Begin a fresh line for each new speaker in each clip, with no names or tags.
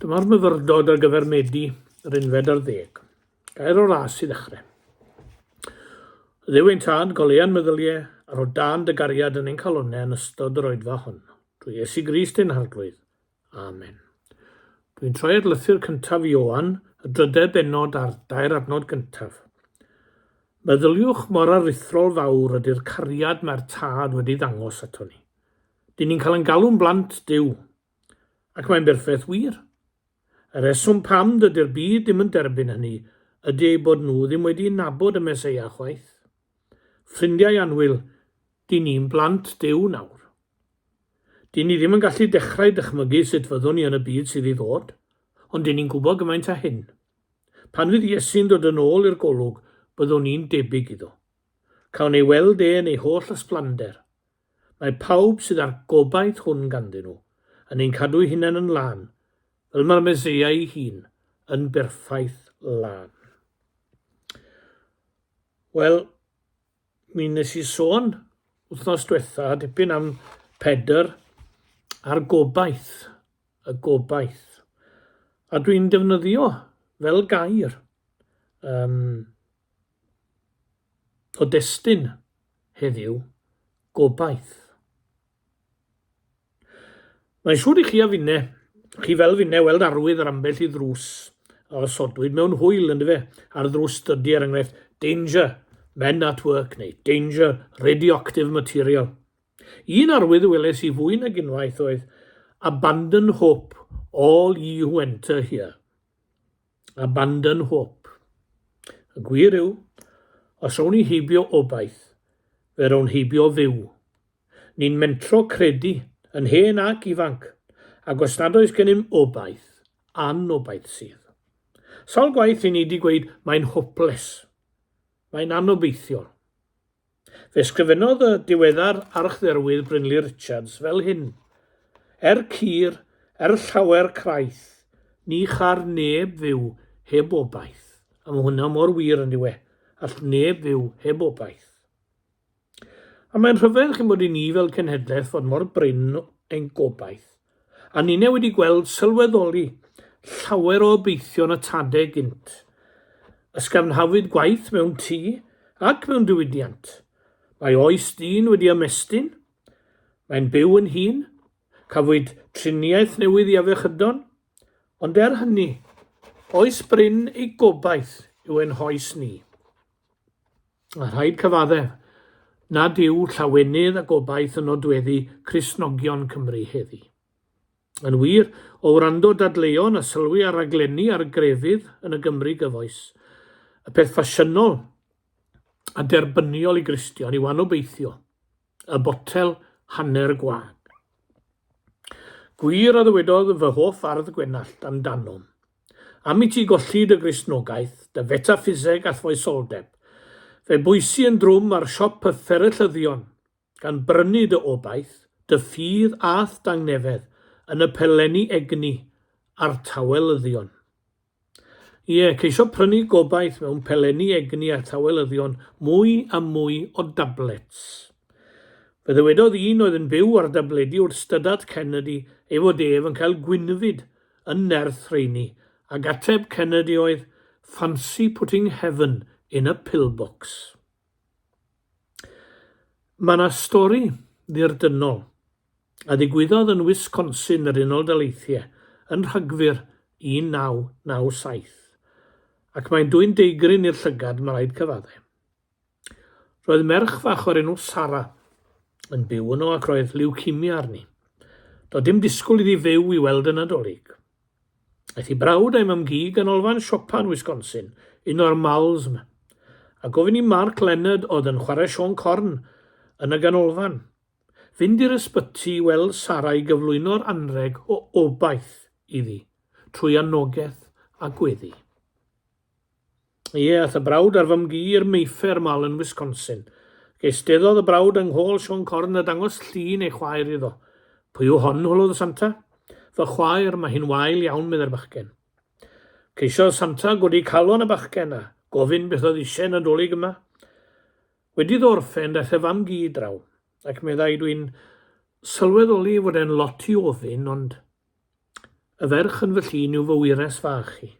Dyma'r myfyrdod ar gyfer Medi yr unfed ar ddeg. Gair o ras i ddechrau. Dduw ein tad, goleua'n meddyliau, a rho dan dy gariad yn ein calonnau yn ystod yr oedfa hon. Drwy Iesu Grist ein Harglwydd. Amen. Dwi'n troi at lythyr cyntaf Ioan, y drydedd bennod a'r dair adnod gyntaf. Meddyliwch mor aruthrol fawr ydy'r cariad mae'r Tad wedi ddangos ato ni. Dyn ni'n cael ein galw'n blant Duw, Ac mae'n berffaith wir. Y rheswm pam dydy'r byd ddim yn derbyn hynny ydy eu bod nhw ddim wedi nabod y Meseia chwaith. Ffrindiau annwyl, dyn ni'n blant Duw nawr. Dyn ni ddim yn gallu dechrau dychmygu sut fyddwn ni yn y byd sydd i ddod, ond dyn ni'n gwybod gymaint â hyn. Pan fydd Iesu'n dod yn ôl i'r golwg, byddwn ni'n debyg iddo. Cawn ei weld e yn ei holl ysblander. Mae pawb sydd â'r gobaith hwn ganddyn nhw yn ein cadw'u hunain yn lân, fel mae'r Meseia ei hun yn berffaith lân. Wel, mi wnes i sôn wythnos diwetha dipyn am Pedr a'r gobaith, y gobaith. A dwi'n defnyddio fel gair um, o destun heddiw, gobaith. Mae'n siŵr i chi a finne, chi fel finne, weld arwydd ar ambell i ddrws a osodwyd mewn hwyl, yndyfe, ar ddrws stydi er enghraifft, Danger, men at work, neu Danger, radioactive material. Un arwydd y weles i fwy nag unwaith oedd Abandon hope, all ye who enter here. Abandon hope. Y gwir yw, os rown ni heibio obaith, fe rown heibio fyw. Ni'n mentro credu, yn hen ac ifanc, ac os nad oes gennym obaith, anobaith sydd. Sawl gwaith i ni 'di gweud mae'n hopeless, mae'n anobeithiol. Fe ysgrifennodd y diweddar Archdderwydd Brynley Richards fel hyn, Er cur, er llawer craith, ni char neb fyw heb obaith. A mae hwnna mor wir yn dyw e, all neb fyw heb obaith. A mae'n rhyfedd chi'n bod i ni fel cenhedlaeth fod mor brin ein gobaith. A ninne wedi gweld sylweddoli llawer o obeithion y tade gynt. Ysgafnhawyd gwaith mewn tŷ ac mewn diwydiant. Mae oes dyn wedi ymestyn. Mae'n byw yn hŷn. Cafwyd triniaeth newydd i afiechydon. Ond er hynny, oes brin ei gobaith yw ein hoes ni. A rhaid cyfaddef nad yw llawenydd a gobaith yn nodweddu Cristnogion Cymru heddi. Yn wir, o wrando dadleuon a sylwi ar raglenni ar grefydd yn y Gymru gyfoes, y peth ffasiynol a derbyniol i Gristion yw anobeithio, y botel hanner gwag. Gwir a ddywedodd fy hoff fardd Gwenallt amdanom. Am i ti golli dy Gristnogaeth, dy fetaffiseg a'th foesoldeb, fe bwysi yn drwm ar siop y fferyllyddion, gan brynu dy obaith, dy ffydd a'th dangnefedd yn y pelenni egni a'r tawelyddion. Ie, ceisio prynu gobaith mewn pelenni egni a thawelyddion mwy a mwy o dablets. Fe ddywedodd un oedd yn byw ar dabledi wrth Studdart Kennedy ei fod ef yn cael gwynfyd yn nerth rheini, ac ateb Kennedy oedd, Fancy putting heaven in a pillbox. Mae 'na stori ddirdynnol a ddigwyddodd yn Wisconsin yr Unol Daleithiau yn Rhagfyr 1997, ac mae'n dwyn deigryn i'r llygad, mae rhaid cyfadde. Roedd merch fach o'r enw Sara yn byw yno ac roedd lewcemia arni. Doedd dim disgwyl iddi fyw i weld y Nadolig. Aeth ei brawd a'i mam-gu i ganolfan siopa yn Wisconsin, un o'r malls 'ma, a gofyn i Mark Leonard oedd yn chwarae Siôn Corn yn y ganolfan, fynd i'r ysbyty i weld Sara i gyflwyno'r anrheg o obaith iddi trwy anogaeth a gweddi. Ie, aeth y brawd a'r fam-gu i'r Mayfair Mall yn Wisconsin. Ac eisteddodd y brawd yng nghôl Siôn Corn a dangos llun ei chwaer iddo. Pwy yw hon? holodd Santa. Fy chwaer, mae hi'n wael iawn, meddai'r bachgen. Ceisiodd Santa godi calon y bachgen a gofyn beth oedd eisiau Nadolig yma. Wedi iddo orffen, daeth y fam-gu draw, ac meddai, Dwi'n sylweddoli fod e'n lot i ofyn, ond... Y ferch yn fy llun yw fy wyres fach i.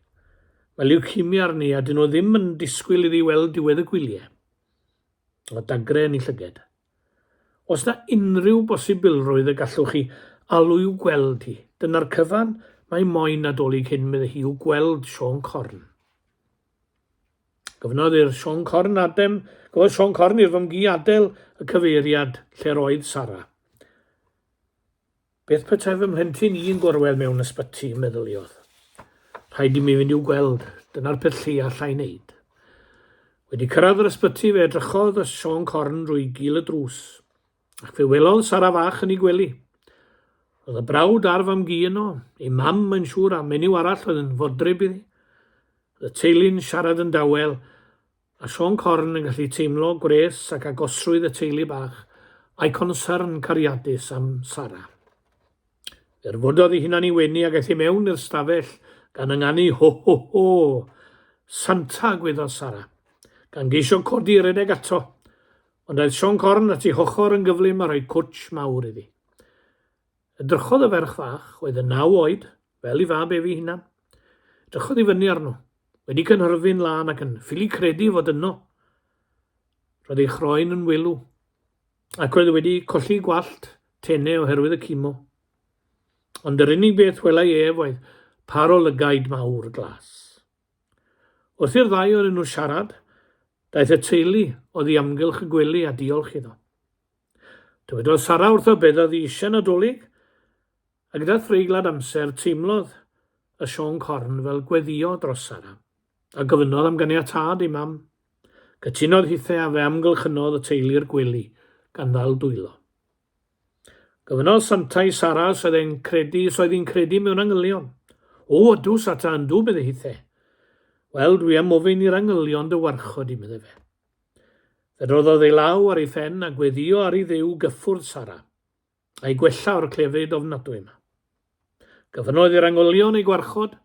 Mae leucemia arni a dyn nhw ddim yn disgwyl iddi weld diwedd y gwyliau. O dagre yn ei llyged. Oes 'na unrhyw bosibilrwydd y gallwch chi alw i'w gweld hi? Dyna'r cyfan mae moyn Nadolig hyn, medde hi, yw gweld Siôn Corn. Gofynnodd i'r Siôn Corn adem, gofynnodd Siôn Corn i'r fam-gu adael y cyfeiriad lle'r oedd Sara. Beth petai fy mhlentyn i yn gorwedd mewn ysbyty, meddyliodd. Rhaid i mi fynd i'w gweld, dyna'r peth lleia allai wneud. Wedi cyrraedd yr ysbyty fe edrychodd y Siôn Corn drwy gil y drws, ac fe welodd Sara fach yn ei gwely. Roedd y brawd a'r fam-gu yno, ei mam mae'n siŵr a menyw arall oedd yn fodryb iddi. Roedd y teulu'n siarad yn dawel, A Siôn Corn yn gallu teimlo gwres ac agosrwydd y teulu bach, a'i consyrn cariadus am Sara. Fe erfododd ei hunan i wenu ac aeth i mewn i'r stafell gan ynganu ho ho ho! Santa, gweddodd Sara, gan geisio codi i redeg ato, ond aeth Siôn Corn at ei hochr yn gyflym a rhoi cwtsh mawr iddi. Edrychodd y ferch fach, oedd yn naw oed, fel ei fab ef ei hunan. Edrychodd i fyny arno, wedi cynhyrfu'n lân ac yn ffili credu fod yno. Roedd ei chroen yn welw, ac roedd wedi colli gwallt tene oherwydd y cimo. Ond yr unig beth welai ef oedd par o lygaid mawr glas. Wrth i'r ddau ohonyn nhw siarad, daeth y teulu oddi amgylch y gwely a diolch iddo. Dywedodd Sara wrtho beth oedd hi eisiau Nadolig, a gyda threiglad amser teimlodd y Siôn Corn fel gweddïo dros Sara, a gofynnodd am ganiatâd ei mam. Cytunodd hithe a fe amgylchynodd y teulu'r gwely, gan ddal dwylo. Gofynnodd Santa i Sara os oedd e'n credu, os oedd hi'n credu mewn angylion. O, ydw, Sata, yndw, medde hithe. Wel, dwi am ofyn i'r angylion dy warchod i, medde fe. Fe roddodd ei law ar ei phen a gweddïo ar i Dduw gyffwrdd Sara, a'i gwella o'r clefyd ofnadwy yma. Gofynnodd i'r angylion ei gwarchod,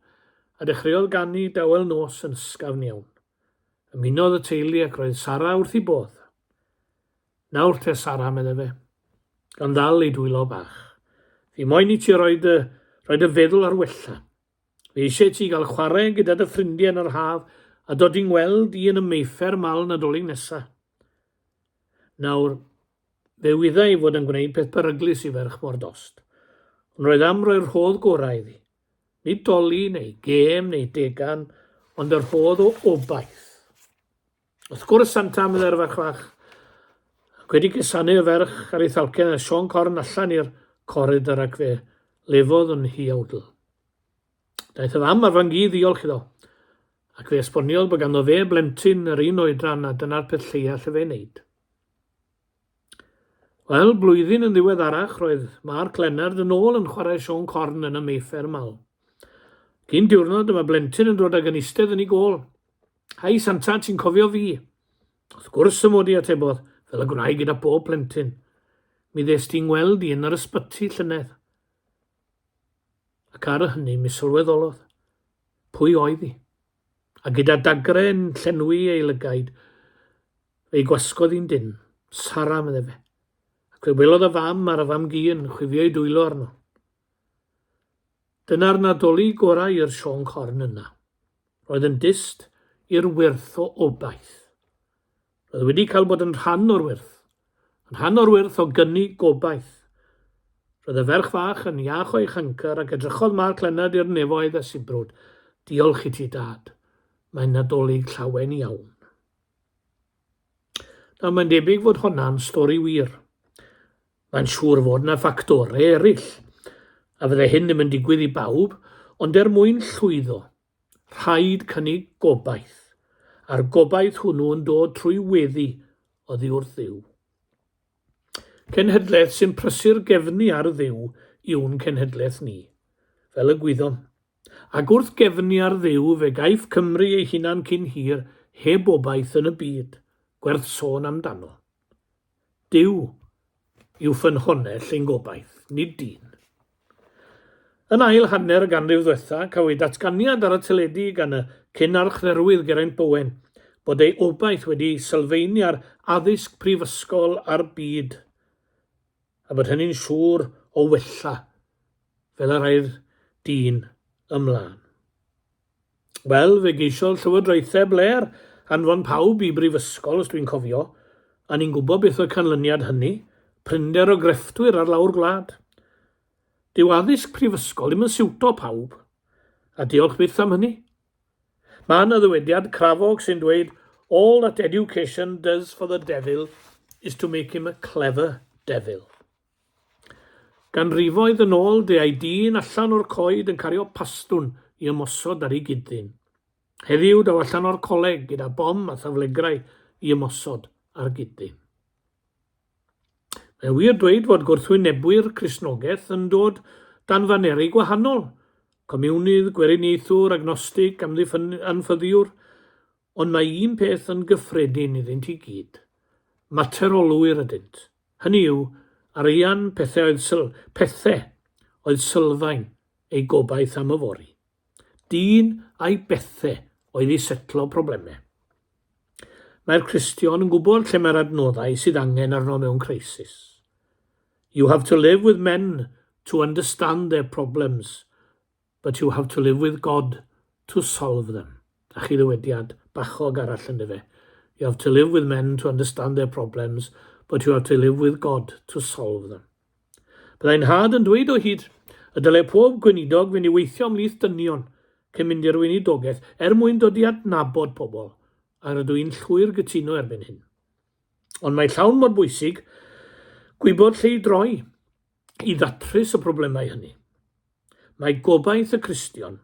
a dechreuodd ganu dawel nos yn ysgafn iawn. Ymunodd y teulu ac roedd Sara wrth ei bodd. Nawr te, Sara, medde fe, gan ddal ei dwylo bach. Fi moyn i ti roi dy, roi dy feddwl ar wella. Fi eisiau ti gael chwarae gyda dy ffrindiau yn yr haf a dod i ngweld i yn y Mayfair Mall Nadolig nesa. Nawr, fe wyddai ei fod yn gwneud peth peryglus i ferch mor dost, ond roedd am roi'r rhodd gorau iddi. Nid doli neu gêm neu degan, ond y rhodd o obaith. Wrth gwrs, Santa, meddai'r ferch fach, ac wedi cusanu y ferch ar ei thalcen a Siôn Corn allan i'r coridor ac fe lefodd yn huawdl. Daeth y fam a'r fan-gu ddiolch iddo, ac fe esboniodd bod ganddo fe blentyn yr un oedran a dyna'r peth lleia lle fe wneud. Wel, blwyddyn yn ddiweddarach roedd Mark Leonard yn ôl yn chwarae Siôn Corn yn y Mayfair Mall. Cyn diwrnod dyma blentyn yn dod ag yn eistedd yn ei gôl. Hai Santa, ti'n cofio fi? Wrth gwrs y mod i, atebodd, fel y gwnai gyda bob plentyn. Mi ddes ti'n ngweld i yn yr ysbyty llynedd. Ac ar hynny mi sylweddolodd pwy oedd hi. A gyda dagre yn llenwi ei lygaid, fe'i gwasgodd hi'n dynn. Sara, medde fe. Ac fe welodd y fam a'r fam-gu yn chwifio'i dwylo arno. Dyna'r Nadolig gorau i'r Siôn Corn yna. Roedd yn dyst i'r wyrth o obaith. Roedd wedi cael bod yn rhan o'r wyrth. Yn rhan o'r wyrth o gynnig gobaith. Roedd y ferch fach yn iach o'i chancr ac edrychodd Mark Leonard i'r nefoedd a sibrwd, Diolch i ti, Dad. Mae'n Nadolig llawen iawn. Nawr, mae'n debyg fod honna'n stori wir. Mae'n siŵr fod yna ffactorau eraill, a fydde hyn ddim yn digwydd i bawb, ond er mwyn llwyddo, Rhaid cynnig gobaith, a'r gobaith hwnnw yn dod trwy weddi oddi wrth Dduw. Cenhedlaeth sy'n prysur gefnu ar Dduw yw'n cenhedlaeth ni, fel y gwyddom. Ac wrth gefnu ar Dduw fe gaiff Cymru ei hunan cyn hir heb obaith yn y byd, gwerth sôn amdano. Duw yw ffynhonnell ein gobaith, nid dyn. Yn ail hanner y ganrif ddwetha, cafwyd datganiad ar y teledu gan y cyn-archdderwydd Geraint Bowen bod ei obaith wedi sylfaenu ar addysg prifysgol a'r byd, a bod hynny'n siŵr o wella, fel y rhai'r dyn ymlaen. Wel, fe geisiodd llywodraethau Blair anfon pawb i brifysgol, os dwi'n cofio, a ni'n gwybod beth oedd canlyniad hynny, prinder o grefftwyr ar lawr gwlad. Dyw addysg prifysgol ddim yn siwto pawb, a diolch byth am hynny. Mae yna ddywediad crafog sy'n dweud All that education does for the devil is to make him a clever devil. Ganrifoedd yn ôl, deuai dyn allan o'r coed yn cario pastwn i ymosod ar ei gyd-ddyn. Heddiw, daw allan o'r coleg gyda bom a thaflegrau i ymosod ar gyd-ddyn. Mae'n wir dweud fod gwrthwynebwyr Cristnogaeth yn dod dan faneri gwahanol, comiwnydd, gweriniaethwr, agnostig, amddiffyn-anffyddiwr, ond mae un peth yn gyffredin iddynt i gyd, materolwyr ydynt. Hynny yw, arian, pethau oedd syl, pethe oedd sylfaen eu gobaith am yfory. Dyn a'i bethe oedd i setlo problemau. Mae'r Cristion yn gwybod lle mae'r adnoddau sydd angen arno mewn creisis. You have to live with men to understand their problems, but you have to live with God to solve them. A chi ddywediad bachog arall yn dyfe. You have to live with men to understand their problems, but you have to live with God to solve them. Byddai'n nhad yn dweud o hyd y dylai pob gweinidog fynd i weithio ymhlith dynion cyn mynd i'r weinidogaeth er mwyn dod i adnabod pobl, a rydw i'n llwyr gytuno erbyn hyn. Ond mae llawn mor bwysig gwybod lle i droi i ddatrys y problemau hynny. Mae gobaith y Cristion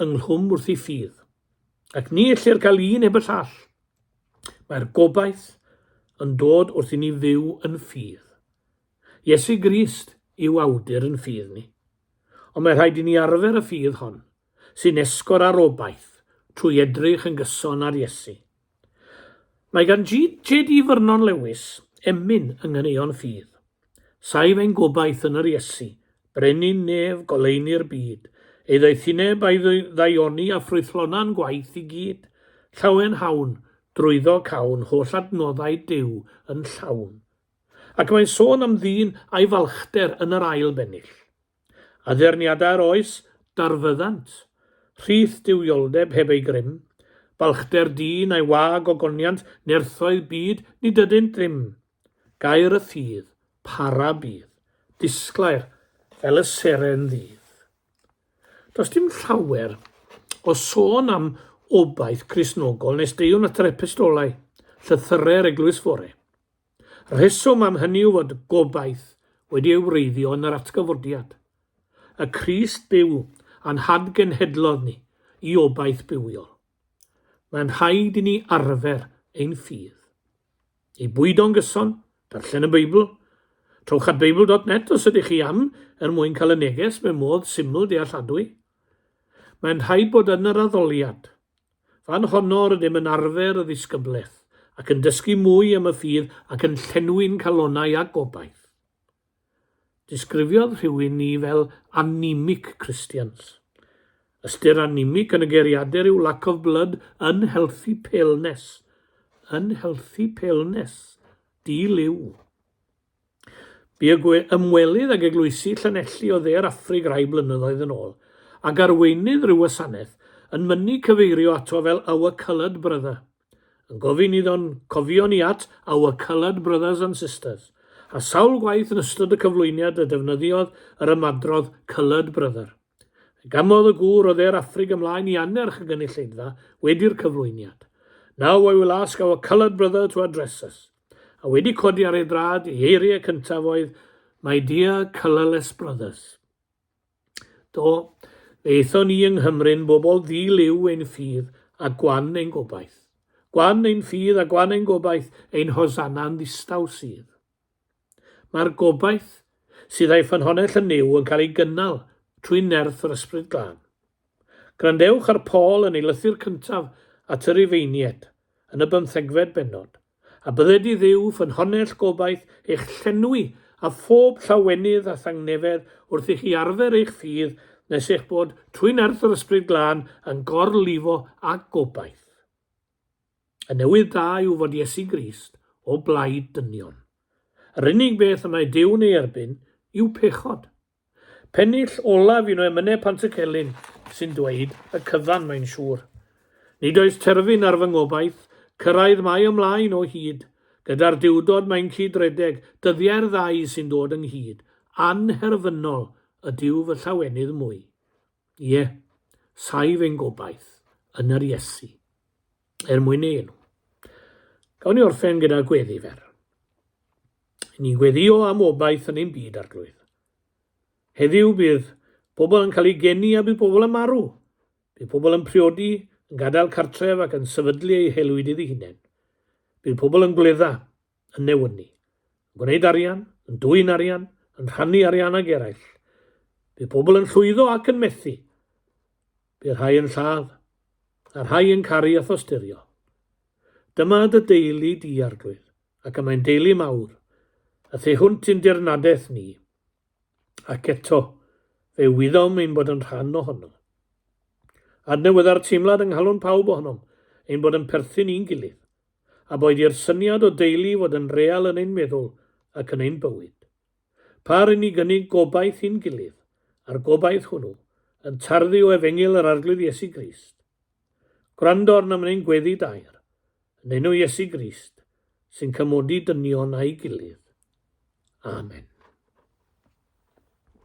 ynghlwm wrth ei ffydd, ac ni ellir cael un heb y llall. Mae'r gobaith yn dod wrth i ni fyw yn ffydd. Iesu Grist yw awdur yn ffydd ni. Ond mae rhaid i ni arfer y ffydd hon, sy'n esgor ar obaith, trwy edrych yn gyson ar Iesu. Mae gan J.D. Vernon Lewis emyn yng nghaneuon ffydd. Saif ein gobaith yn yr Iesu, Brenin nef, goleuni'r byd, ei ddoethineb a'i ddaioni a ffrwythlona'n gwaith i gyd. Llawen hawn, drwyddo cawn holl adnoddau Duw yn llawn. Ac mae'n sôn am ddyn a'i falchder yn yr ail bennill. Addurniadau'r oes, darfyddant. Rhith duwioldeb heb ei grym. Balchder dyn a'i wag ogoniant, nerthoedd byd, nid ydynt ddim. Gair y ffydd, para bydd. Disglair fel y seren ddydd. Does dim llawer o sôn am obaith Cristnogol nes deuwn at yr epistolau, llythyrau'r Eglwys Fore. Rheswm am hynny yw fod gobaith wedi ei wreiddio yn yr atgyfodiad. Y Crist byw a'n hadgenhedlodd ni i obaith bywiol. Mae'n rhaid i ni arfer ein ffydd. Ei bwydo'n gyson, darllen y Beibl. Trowch at Beibl.net os ydych chi am er mwyn cael y neges mewn modd syml dealladwy. Mae'n rhaid bod yn yr addoliad. Fan honno rydym yn arfer y ddisgyblaeth ac yn dysgu mwy am y ffydd ac yn llenwi'n calonnau â gobaith. Disgrifiodd rhywun ni fel anemic Christians. Ystyr anemic yn y geiriadur yw lack of blood, unhealthy paleness. Unhealthy paleness. Di-liw. Bu y ymwelydd ag eglwysi Llanelli o Dde'r Affrig rai blynyddoedd yn ôl, ac arweinydd rhyw wasanaeth, yn mynnu cyfeirio ato fel our coloured brother, yn gofyn iddo'n cofio ni at our coloured brothers and sisters, a sawl gwaith yn ystod y cyflwyniad y defnyddiodd yr ymadrodd coloured brother. Fe gamodd y gŵr o Dde'r Affrig ymlaen i annerch y gynulleidfa wedi'r cyflwyniad. Now I will ask our coloured brother to address us. A wedi codi ar ei drad, ei eiriau cyntaf oedd, My dear colourless brothers. Do, fe aethon ni yng Nghymru'n bobl ddi-liw ein ffydd a gwan ein gobaith. Gwan ein ffydd a gwan ein gobaith, ein hosanna'n ddistaw sydd. Mae'r gobaith sydd a'i ffynhonnell yn Nuw yn cael ei gynnal trwy nerth yr Ysbryd Glân. Gwrandewch ar Paul yn ei lythyr cyntaf at y Rufeiniaid, yn y bymthegfed bennod. A bydded i Dduw, ffynhonnell gobaith, eich llenwi â phob llawenydd a thangnefedd wrth i chi arfer eich ffydd, nes eich bod, trwy nerth yr Ysbryd Glân, yn gorlifo â gobaith. Y newydd da yw fod Iesu Grist o blaid dynion. Yr unig beth y mae Duw'n ei erbyn yw pechod. Pennill olaf un o emynau Pantycelyn sy'n dweud y cyfan mae'n siŵr. Nid oes terfyn ar fy ngobaith, cyrraedd mae ymlaen o hyd. Gyda'r Duwdod mae'n cyd-redeg, dyddiau'r ddau sy'n dod ynghyd, anherfynol ydyw fy llawenydd mwy. Ie, saif ein gobaith yn yr Iesu, er mwyn ei enw. Gawn ni orffen gyda gweddi fer. Ni'n gweddio am obaith yn ein byd, Arglwydd. Heddiw bydd pobl yn cael eu geni a bydd pobl yn marw. Bydd pobl yn priodi, yn gadael cartref ac yn sefydlu eu haelwydydd eu hunain. Bydd pobl yn gwledda, yn newynu, yn gwneud arian, yn dwyn arian, yn rhannu arian ag eraill. Bydd pobl yn llwyddo ac yn methu. Bydd rhai yn lladd, a rhai yn caru a thosturio. Dyma dy deulu di, Arglwydd, ac y mae'n deulu mawr, a thu hwnt i'n dirnadaeth ni. Ac eto, fe wyddom ein bod yn rhan ohono. Adnewydda'r teimlad yng nghalon pawb ohonom ein bod yn perthyn i'n gilydd, a boed i'r syniad o deulu fod yn real yn ein meddwl ac yn ein bywyd. Par i ni gynnig gobaith i'n gilydd, a'r gobaith hwnnw yn tarddu o Efengyl yr Arglwydd Iesu Grist. Gwrando arnom yn ein gweddi daer, yn enw Iesu Grist, sy'n cymodi dynion â'i gilydd. Amen.